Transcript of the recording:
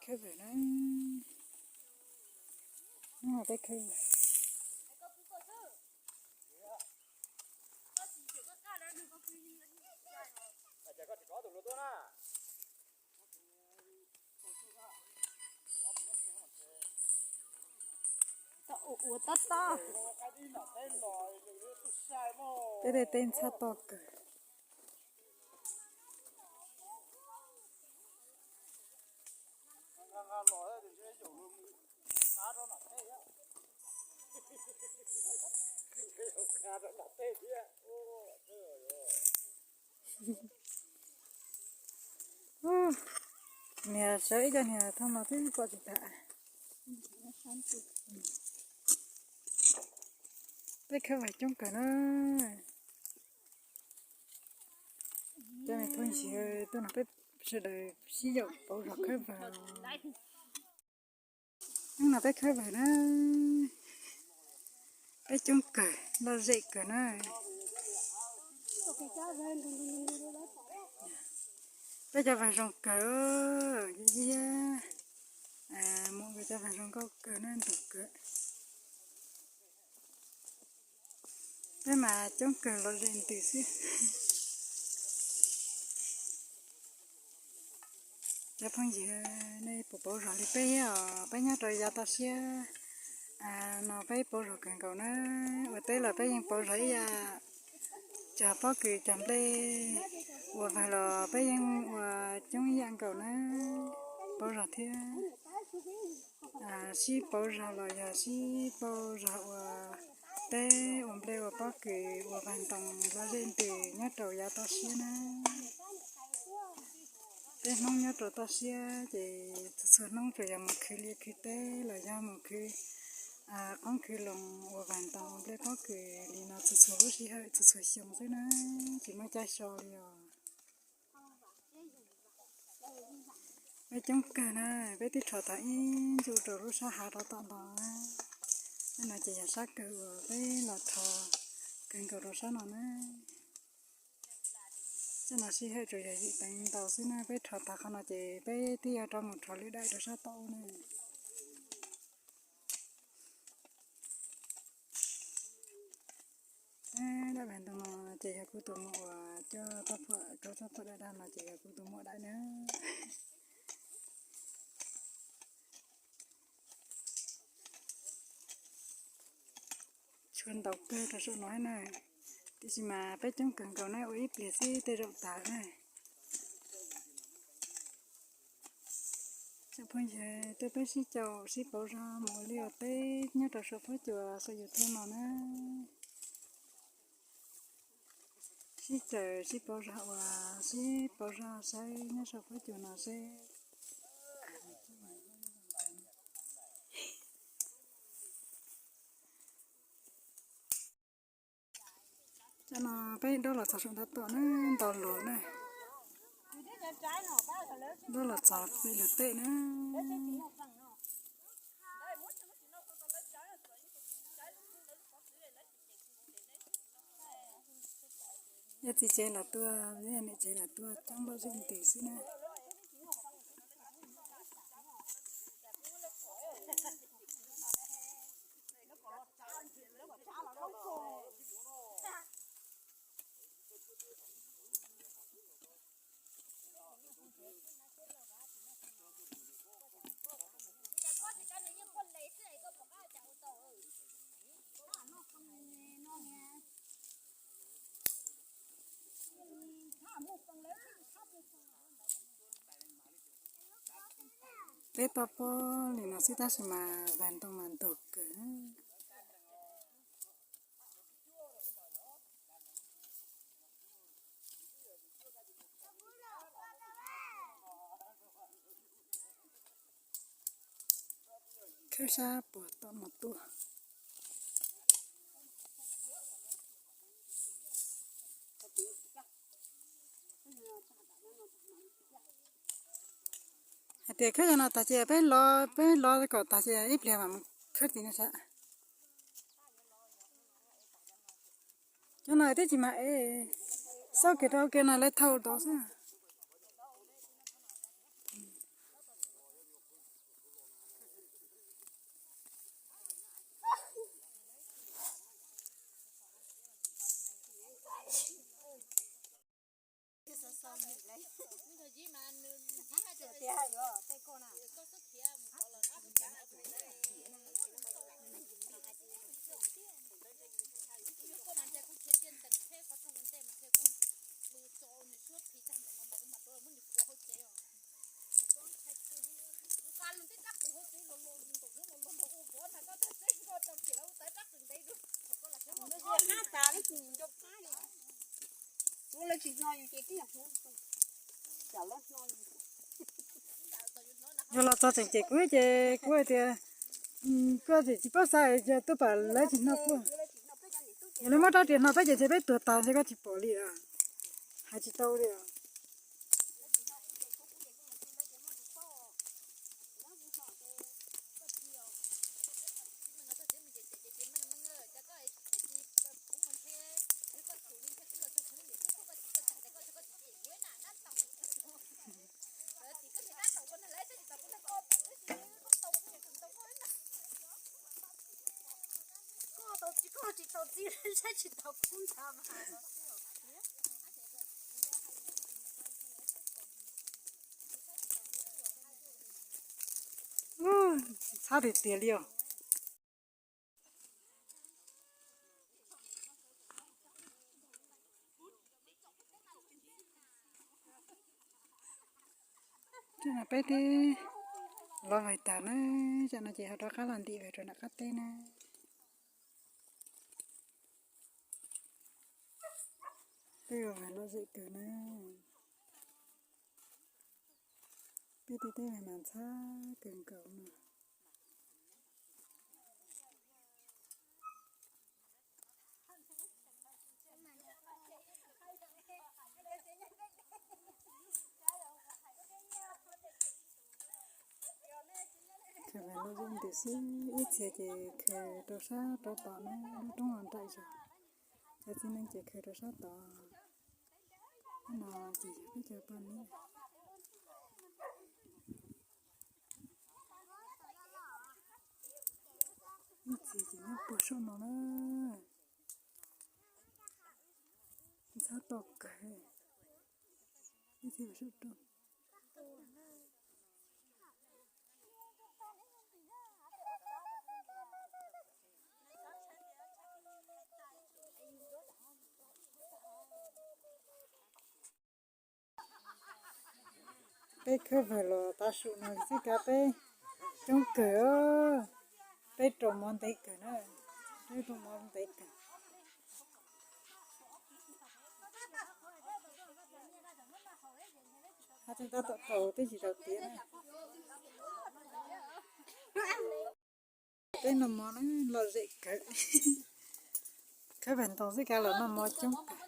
Khawb vawm na, peb khawb vawm. Peb tej teb ntxhab toj kawg. Niag sawv ib co niag thooj no twb pom tsis tag. Peb khawb vawm coob kawg na. Cov me phooj ywg tuaj no peb sawv daws sib yaum pauv zog khawb vawm. Hnub no peb khawb vawm na, peb coob kawg lom zem kawg na. Peb cov vawm zoo kawg, mus cov vawm zoo nkauj kawg na, ntus kawg. Peb mas coob kawg lom zem ntws xwb. Cov phooj ywg, nej puas pauv zog li peb thiab os? Peb nyob rau yav toj siab no peb pauv zog kawg nkaus na. Ua teb los peb yeej pauv zog ib yam, cog pob kws cog nplej ua vawg los peb yeej ua coob ib yam nkaus na, pauv zog thiab. Sib pauv zog los yog sib pauv zog ua teb ua nplej ua pob kws ua vawg ntoo lom zem ntws nyob rau yav toj siab na. Peb Hmoob nyob rau toj siab ces txhua txhua hnub tsuas yog mus khwv liaj khwv teb los yog mus khwv qoob khwv loo ua vawg ntoo ua nplej pob kws li no txhua txhua lub sij hawm txhua txhua xyoo xwb na, tsis muaj caij so li os. Peb coob kawg na, peb twb rho tag ib ntsuj rau lub sab hav rau tom no na. Hnub no ces yog sab kawg uas peb los rho kawg nkaus rau sab no na. Sab no sij hawm tsuas yog yim teev ntau xwb na, peb rho tag qhov no ces peb twb yuav rov mus rho lwm daim rau sab tod na. Dab vawg ntoo no ces yog kuv tus muam uas coj txoj phuam, rau txoj phuam daj daj no ces yog kuv tus muam daim na. Tshuav ntau kawg rau saum no na, tiam sis mas peb coob kawg nkaus na, ua ib pliag xwb tej zaum tas na. Cov phooj ywg, tuaj peb sib caum sib pauv zog mus ua liaj ua teb nyob rau saum huab cua saum YouTube no na. Sib caum sib pauv zog uas sib pauv zog saib nyob saum huab cua no seb. Cov no peb dob los txog saum ntav tom na, ntau lus na. Dob los txog pem luag tej na. Yog txiv tsev los tuaj, yog niam tsev los tuaj, coob lom zem ntws xwb na. Peb toj pob li no xwb tab sis mas vawg ntoo mas ntug kawg. Khawb sab puag tom no tuaj. Hais tias khawb cov no tag ces peb lov, peb lov kom tag ces ib pliag mam mus khawb tim no sav. Cov no twb tsis mag es, xauj kiag rau kiag no lawv thauj tod xwb. Yog los txog tseem cem kuv ces kuv hais tias, koj tseem tsis paub xav, yog tuaj pam lawv tsis noj kuj, yog lawv muab rab riam hno peb ces ntshe peb tuag tas ntshe koj tsis pom li a. Hais tsis tau li. Txhab tiag tiag li os. Peb twb los vais tas na, tsam no ces ho rov qab los ntim vais rau nram qab teb na. Peb los vais lom zem kawg na. Peb tej teb vais mas ntxhab kawg nkaus no. Khaws vais lom zem ntws xwb, ib txhia ces khaws rau sab rau tom na, lub roob los nraim zog. Cov txiv neej ces khaws rau sab tod. Hnub no ces yog peb cov poj niam. Ib txhia ces nyob puag saum no na. Ntxhab toj kawg. Ib txhia saum roob. Peb khawb vawg los tav su no xwb kav peb coob kawg, peb rau mov ntev kawg na, peb rau mov ntev kawg. Hab tseem tab tom rau twb tsis tau tiav na. Peb noj mov na lom zem kawg, khawb vawg ntoo xwb kav los noj mov coob kawg.